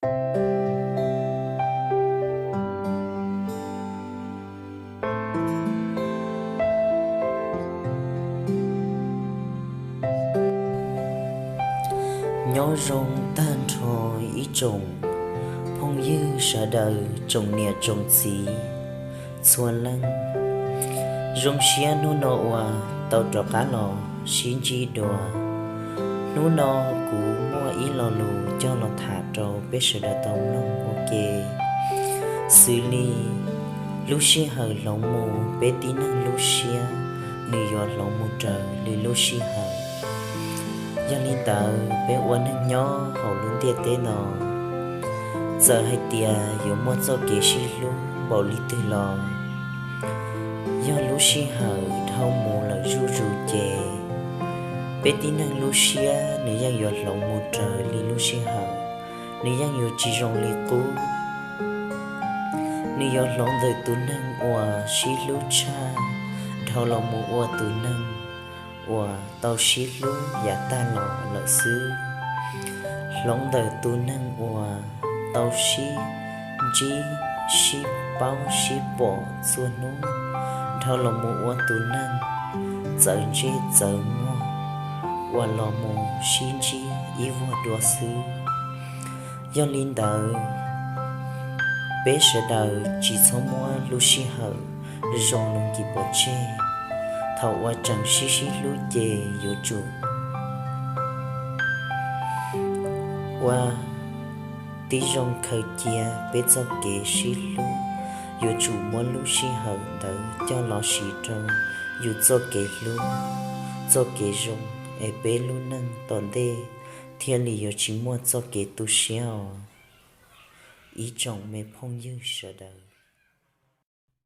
Nyob zoo tag nrho ib tsoom phooj ywg sawv daws, tsoom niam tsoom txiv txhua leej. Zoo siab hnub no uas tau rov qab los sib ntsib dua. Hnub no kuv muaj ib lo lus coj los tham rau peb sawv daws tau mloog ua ke. Xws li lub sij hawm hloov mus, peb tib neeg lub siab nws yuav hloov mus raws li lub sij hawm. Yog li ntawd, peb ua neeg nyob hauv lub ntiaj teb no, txawm hais tias yuav muaj txoj kev sib hlub npaum li twg los, yog lub sij hawm dhau mus lawm zuj zus ces peb tib neeg lub siab nws yeej yuav hloov mus raws li lub sij hawm, nws yeej yuav tsis zoo li qub. Nws yuav hloov ntawm tus neeg uas sib hlub tshaj dhau los mus ua tus neeg uas tau sib hlub yav tag los lawm xwb. Hloov ntawm tus neeg uas tau sib ntsib, sib paub sib pom txhua hnub dhau los mus ua tus neeg txawv ntsej txawv muag uas los mus sib ntsib ib vuag dua xwb. Yog li ntawd, peb sawv daws tsis txhob muab lub sij hawm zoo lus kis pov tseg. Thaum uas tseem sib sib hlub ces yuav tsum ua tib zoo khaws cia peb txoj kev sib hlub. Yuav tsum muab lub sij hawm ntawd coj los siv rau yus txoj kev hlub, txoj kev zoo, es peb lub neej tom ntej thiaj li yuav tsis muaj txoj kev tu siab os, ib tsoom me phooj ywg sawv daws.